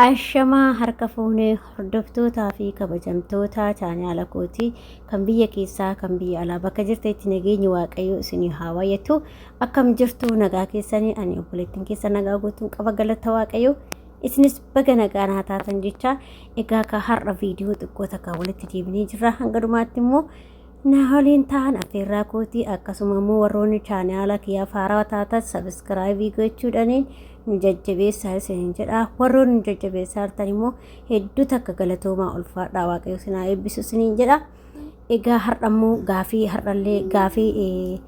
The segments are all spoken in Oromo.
Ashamaa harka fuunee hordoftootaa fi kabajamtoota chaanaala kootii kan biyya keessaa kan biyya alaa bakka jirtanitti nageenyi Waaqayyoo isinii haa baay'atu. Akkam jirtu nagaa keessanii? Ani obboleettiin keessa nagaa guutuun qaba, galata Waaqayyoo. Isinis baga nagaa naa taatan jecha. Egaa ka har'a viidiyoo xiqqoo takka walitti deebinee jirra. Hanga dhumaatti immoo na waliin ta'an affeerraa kootii. Akkasuma immoo warroonni chaanaala kiyyaaf haarawaa taatan subscribe gochuudhaaniin nu jajjabeessaa isiniin jedha. Warroonni nu jajjabeessaa jirtan immoo hedduu takka galatoomaa, ulfaadhaa, Waaqayyo isin haa eebbisu isiniin jedha. Egaa har'a immoo gaafii har'allee gaafii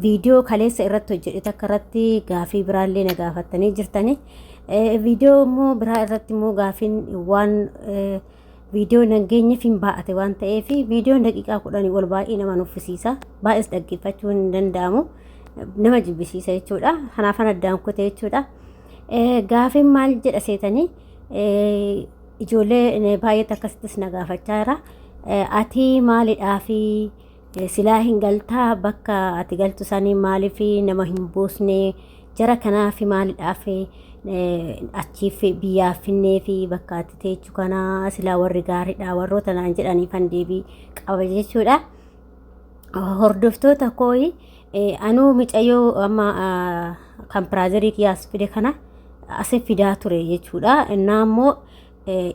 viidiyoo kaleessa irratti hojjedhe takka irratti gaafii biraallee na gaafattanii jirtani. Viidiyoo immoo biraa irratti immoo gaafiin waan viidiyoo nageenyeef hin baa'ate waan ta'eef, viidiyoon daqiiqaa 10 ol baay'ee nama nuffisiisa. Baay'ees dhaggeeffachuu hin danda'amu. Nama jibbisiisa jechuudha. Kanaafan addaan kute jechuudha. Gaafiin maal jedha seetanii, ijoollee baay'eetu akkasittis na gaafachaa jira. Ati maalidhaa fi silaa hin galtaa? Bakka ati galtu sanii maaliif nama hin buusne? Jara kanaaf maalidhaaf achiif biyyaaf finnee fi bakka ati teechu kana silaa warri gaariidha warroota naan jedhaniifan deebii qaba jechuudha. Hordoftoota kooyi, anuu micayyoo amma kan brother kiyyaas fide kana asi fidaa ture jechuudha. Innaa immoo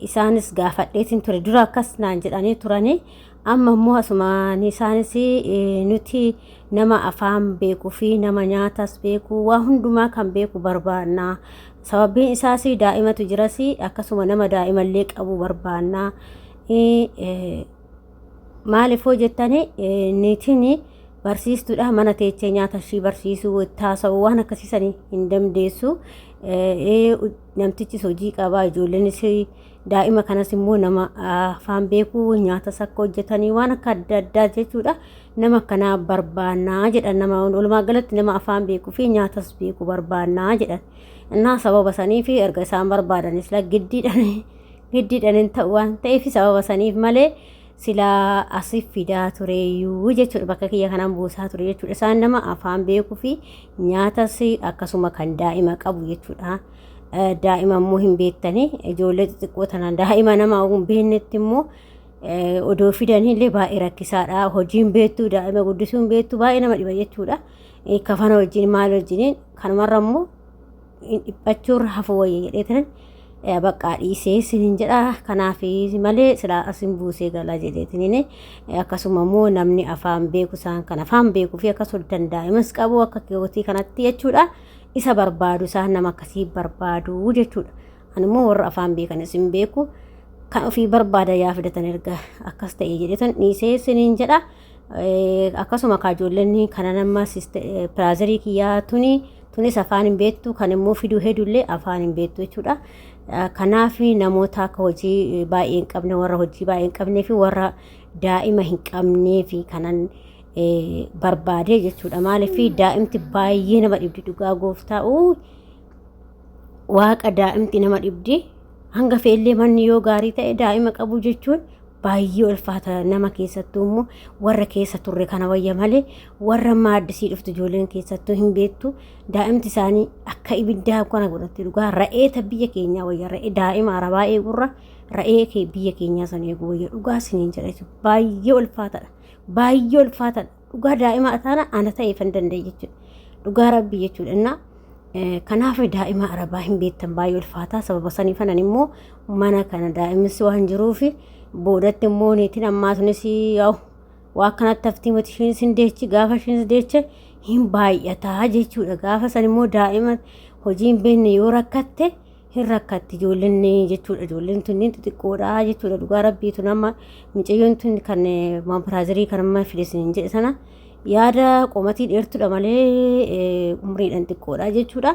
isaanis gaafadheetiin ture, dura akkas naan jedhanii turanii, amma immoo asumaan isaanis nuti nama afaan beekuu fi nama nyaatas beeku, waa hundumaa kan beeku barbaanna. Sababiin isaas daa'imatu jiras, akkasuma nama daa'imallee qabu barbaanna. Maaliif hoo jettani, niitiin barsiistuudha, mana teechee nyaata ishii barsiisuu, itti haasa'uu, waan akkasiisanii hin dandeessu. Namtichis hojii qaba, ijoolleenis daa'ima kanas immoo nama afaan beekuu, nyaatas akka hojjetanii, waan akka adda addaa jechuudha. Nama akkanaa barbaannaa jedhan. Nama walumaa galatti nama afaan beekuu fi nyaatas beeku barbaannaa jedhan. Innaa sababa sanii fi erga isaan barbaadanis giddiidhaan giddiidhaan hin ta'u waan ta'eef, sababa saniif malee silaa asif fidaa tureeyyuu jechuudha. Bakka kiyya kanaan buusaa ture jechuudha. Isaan nama afaan beekuu fi nyaatas akkasuma kan daa'ima qabu jechuudha. Daa'ima immoo hin beektanii, ijoollee xixiqqoo tanaan daa'ima nama hin beeknetti immoo odoo fidanii illee baay'ee rakkisaadha. Hojiin beektuu, daa'ima guddisuu hin beektuu, baay'ee nama dhiba jechuudha. Kafana wajjin, maal wajjiniin, kanumarra immoo dhiphachuurra hafu wayya jedhee tanan baqqaa dhiisee isiniin jedha. Kanaaf malee silaa asin buusee galaa jedheetiniin. Akkasuma immoo namni afaan beeku, isaan kan afaan beekuu fi akkasuma dandaa'imas qabu akka kootii kanatti jechuudha. Isa barbaadu, isaan nama akkasii barbaadu jechuudha. Ani immoo warra afaan beekanis hin beeku, kan ofii barbaada yaa fidatan, erga akkas ta'e jedheetan dhiisee isiniin jedha. Akkasuma kaajoolleen kana nama brother kiyyaa tuni tunis afaan hin beektu, kan immoo fiduu hedullee afaan hin beektu jechuudha. Kanaaf namoota akka hojii baay'ee hin qabne, warra hojii baay'ee hin qabnee fi warra daa'ima hin qabnee fi kanan barbaade jechuudha. Maaliif, daa'imti baay'ee nama dhibdi, dhugaa gooftaa Waaqa, daa'imti nama dhibdi. Hanga fe'ellee manni yoo gaarii ta'e, daa'ima qabu jechuun baay'ee ulfaata. Nama keessattuu immoo warra keessa turre kana wayya malee, warra maaddisii dhuftu ijoolleen keessattuu hin beektu, daa'imti isaanii akka ibiddaa kana godhatti. Dhugaa ra'eeta biyya keenyaa wayya, ra'ee daa'ima arabaa eegurra ra'ee kee biyya keenyaa sana eeguu wayya. Dhugaa isiniin jedha, baay'ee ulfaataadha, baay'ee ulfaataadha dhugaa. Daa'ima taana ana ta'eef hin danda'e jechuudha, dhugaa Rabbii jechuudha. Innaa kanaaf daa'ima arabaa hin beektan baay'ee ulfaataa. Sababa sanii fanan immoo mana kana daa'imis waan jiruuf, boodatti immoo niitiin ammaa sunis yaa'u waa akkanatti haftii miti, ishiinis hin deechi, gaafa ishiinis deeche hin baay'ataa jechuudha. Gaafa san immoo daa'ima hojii hin beekne yoo rakkatte, hin rakkatti ijoolleen jechuudha. Ijoolleen tunniin xixiqqoodha jechuudha. Dhugaa Rabbiitu nama mucayyoon tun kan brother kan amma fidesin jedhe sana yaada qomatii dheertuudha malee umriidhaan xiqqoodha jechuudha.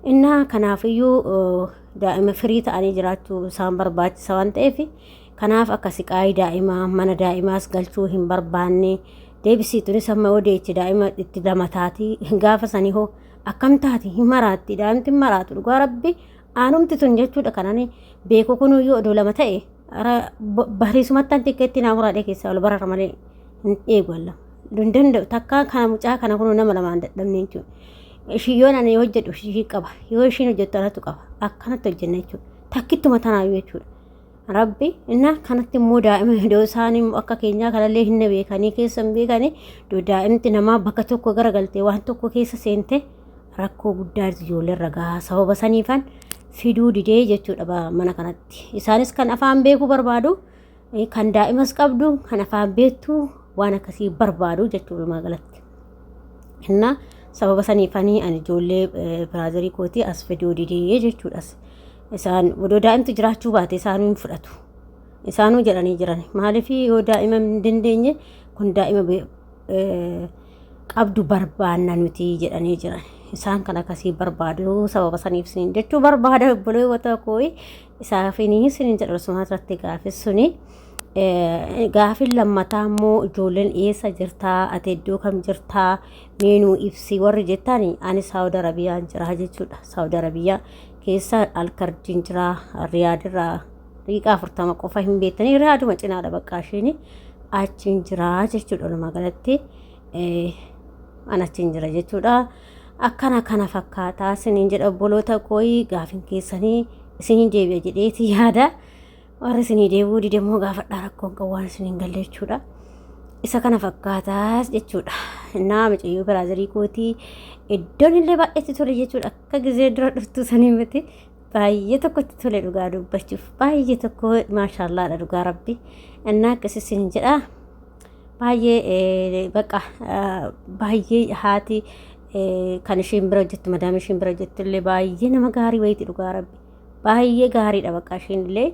Innaa kanaafiyyuu daa'ima firii ta'anii jiraachuu isaan barbaachisa waan ta'eef, kanaaf akka siqaayii daa'ima mana daa'imaas galchuu hin barbaanne deebisii. Tunis amma yoo deeche daa'ima itti lama taati, gaafa sanii hoo akkam taati? Hin maraatti, daa'imti hin maraatu. Dhugaa Rabbi, aanumti tun jechuudha, kanani beeku kunuyyuu odoo lama ta'e bariisumatti an xiqqeetti naa muraadhee keessaa ol barara malee hin eegu alla hin danda'u. Takkaa kana mucaa kana kunuu nama lamaan dadhabne jechuudha. Ishii yoon ani hojjedhu ishii qaba, yoo ishiin hojjettu anatu qaba, akkanatti hojjenna jechuudha. Takkittuma tanaayyuu jechuudha. Rabbi inna kanatti immoo daa'ima iddoo isaanii akka keenyaa kanallee hin beekanii keessa hin beekanii daa'imti namaa bakka tokko garagaltee waan tokko keessa seente rakkoo guddaa ijoollee irra gahaa sababa saniifan fiduu didee jechuudha mana kanatti. Isaanis kan afaan beekuu barbaadu kan daa'imas qabdu kan afaan beektu waan akkasii barbaadu jechuudha walumaa galatti. Inna sababa saniifanii ani ijoollee brother kootii as fiduu didee jechuudha. Isaan odoo daa'imti jiraachuu baate isaanuu hin fudhatu. Isaanuu jedhanii jiran. Maaliif yoo daa'ima hin dandeenye kun daa'ima qabdu barbaanna nuti jedhanii jiran. Isaan kan akkasii barbaadu sababa saniif isin jechuu barbaada obboleewwan koo isaafini isin jedha osuma irratti gaafis suni. Gaafin lammataa immoo ijoolleen eessa jirtaa ati iddoo kam jirtaa meenuu ibsi warri jettan ani Saawud Arabiyaan jira jechuudha. Saawud Arabiyaa keessa Alkarjiin jira Riyaadirraa daqiiqaa 40 qofa hin beektanii Riyaaduma cinaadha bakka isheen achiin jira jechuudha. Walumaa galatti an achiin jira jechuudha. Akkana kana fakkaataa isiniin jedha obboloota kooyi gaafin keessanii isiniin deebi'a jedheeti yaada. Warri isinii deebi'uu dide immoo gaafadhaa rakkoon qabu waan isiniin galle jechuudha. Isa kana fakkaataas jechuudha. Innaa mucayyoo brother kootii iddoon illee baay'eetti tole jechuudha. Akka gizee dura dhuftu sanii miti baay'ee tokkotti tole dhugaa dubbachuuf baay'ee tokko maashaallaadha dhugaa rabbi. Innaa akkasii isin jedha. Baay'ee bakka baay'ee haati kan isheen bira hojjettu madaamii isheen bira hojjettu illee baay'ee nama gaarii wayiiti dhugaa rabbi. Baay'ee gaariidha bakka isheen illee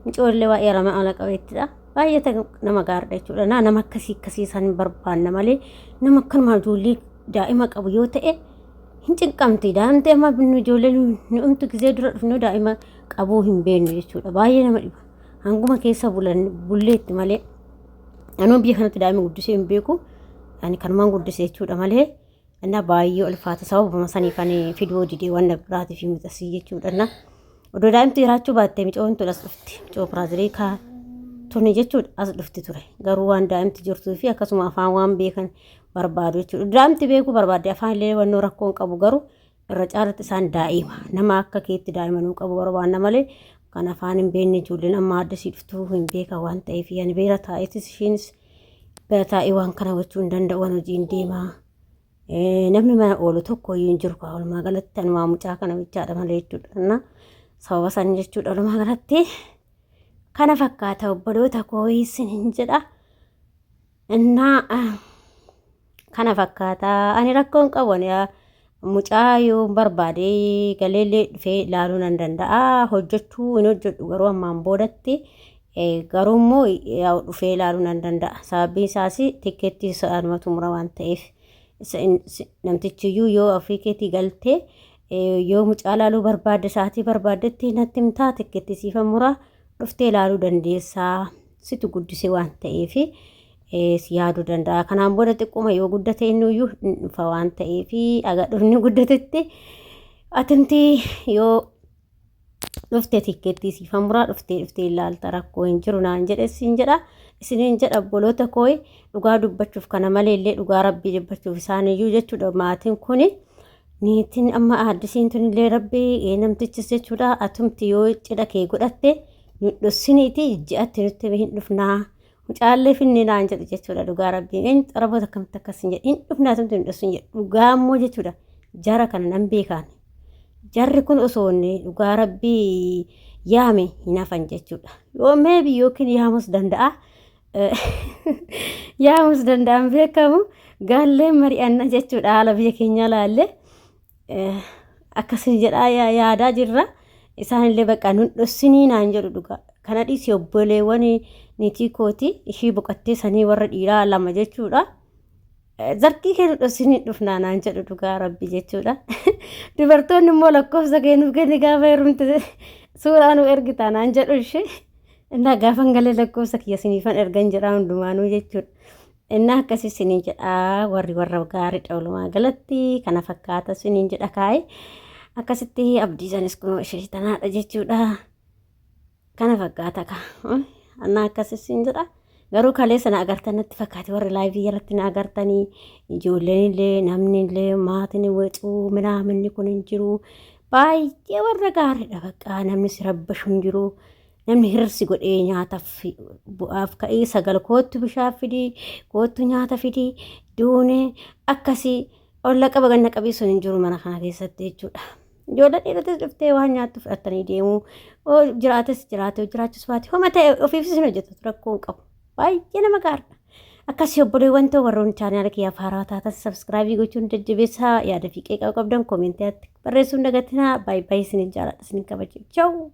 mucoollee baay'ee lama ala qabeettidha. Baay'ee nama gaariidha jechuudha. Naa nama akkasii akkasii isaan barbaanna malee nama akkanumaa ijoollee daa'ima qabu yoo ta'e hin cinqamti. Daa'imti amma nu ijoollee nu dhumtu gizee dura dhufnu daa'ima qabuu hin beeknu jechuudha. Baay'ee nama dhiba. Hanguma keessa bulan bulleetti malee. Anuu biyya kanatti daa'ima guddisee hin beeku. Ani kanumaan guddise jechuudha malee. Innaa baay'ee ulfaata sababuma saniif ani fiduu didee waan biraatiif mitasii jechuudha. Innaa odoo daa'imti jiraachuu baatte micoon tun as dhufti. Micoo brother kaa tuni jechuudha as dhufti ture. Garuu waan daa'imti jirtuu fi akkasuma afaan waan beekan barbaadu jechuudha. Daa'imti beekuu barbaadde afaan illee wannoo rakkoon qabu garuu irra caalatti isaan daa'ima. Nama akka keetti daa'ima nuu qabu barbaanna malee kan afaan hin beekne ijoolleen amma addasii dhuftuu hin beekan waan ta'eef ani beera taa'eetis ishiinis bira taa'ee waan kana gochuu hin danda'u waan hojiin deemaa. Namni mana oolu tokko iyyuu hin jiru walumaa galatti anumaa mucaa kana bichaadha malee jechuudha. Sababa san jechuudha walumaa galatti kana fakkaata obboloota koo isiniin jedha. Innaa kana fakkaata ani rakkoon qabu ani mucaa yoo barbaade galeellee dhufee ilaaluu nan danda'a. Hojjechuu hin hojjedhu garuu ammaan boodatti garuu immoo dhufee ilaaluu nan danda'a. Sababiin isaas tikkeettii anumatu mura waan ta'eef namtichi iyyuu yoo ofii keetii galtee yoo mucaa ilaaluu barbaadde sa'aatii barbaaddetti natti himtaa tikkeettii siifan muraa dhuftee ilaaluu dandeessaa situ guddise waan ta'eef si yaaduu danda'a. Kanaan booda xiqquma yoo guddate inni iyyuu hin dhufa waan ta'eef aga dhufni guddatetti atimti yoo dhufte tikkeettii siifan muraa dhuftee dhuftee ilaalta rakkoo hin jiru naan jedhe siin jedha. Isiniin jedha obboloota koo dhugaa dubbachuuf kana malee illee dhugaa rabbii dubbachuuf isaaniyyuu jechuudha maatiin kuni. Niitiin amma aaddisiin tunillee rabbii namtichis jechuudha atumti yoo cidha kee godhatte nu dhossiniiti ji'atti nutti hin dhufnaa mucaallee finne naan jedhu jechuudha dhugaa rabbiin eenyu xaraboota akkamitti akkas hin jedhu hin dhufnaa atumti nu dhossin jedhu dhugaa immoo jechuudha jara kana nan beekaan jarri kun osoo inni dhugaa rabbii yaame hin hafan jechuudha yoo meebi yookiin yaamus danda'a yaamus danda'an beekamu gaallee mari'anna jechuudha haala biyya keenyaa laallee akkasin jedhaa yaadaa jirra. Isaanillee bakka nun dhossinii naan jedhu dhugaa. Kana dhiisi obboleewwan niitii kooti ishii boqottee sanii warra dhiiraa lama jechuudha. Zarkii kee nu dhossinii dhufnaa naan jedhu dhugaa rabbi jechuudha. Dubartoonni immoo lakkoofsa kee nuuf kenni gaafa heerumte suuraa nu ergitaa naan jedhu ishee. Innaa gaafan galee lakkoofsa kiyya siniifan ergan jedhaa hundumaanuu jechuudha. Innaa akkasii siniin jedhaa warri warra gaariidha walumaa galatti kana fakkaata siniin jedha kaa'e. Akkasitti abdiisanis kunoo ishee tanaadha jechuudha. Kana fakkaata ka. Innaa akkasii siin jedha. Garuu kaleessa na agartan natti fakkaate warri live jalatti na agartanii ijoolleen illee namni illee maatiin wacuu minaaminni kun hin jiru. Baay'ee warra gaariidha bakka namni si rabbashu hin jiru. Namni hirsi godhee nyaataaf bu'aaf ka'ee sagal koottu bishaan fidii koottu nyaata fidii duunee akkasii olla qaba ganna qabii sun hin jiru mana kana keessatti jechuudha. Ijoolleen dhiiratis dhuftee waan nyaattu fudhatanii deemuu oo jiraates jiraate oo jiraachus baate homa ta'e ofiifis hin hojjetu rakkoo hin qabu. Baay'ee nama gaariidha. Akkasii obboleewwan too warroon chaanaala kiyyaaf haaraa taatan sabskraabii gochuun jajjabeessaa yaada fi qeeqa qabdan koomentii barreessuun dagatinaa. Baay'ee baay'ee isinin jaaladha isinin kabaja. Chawu!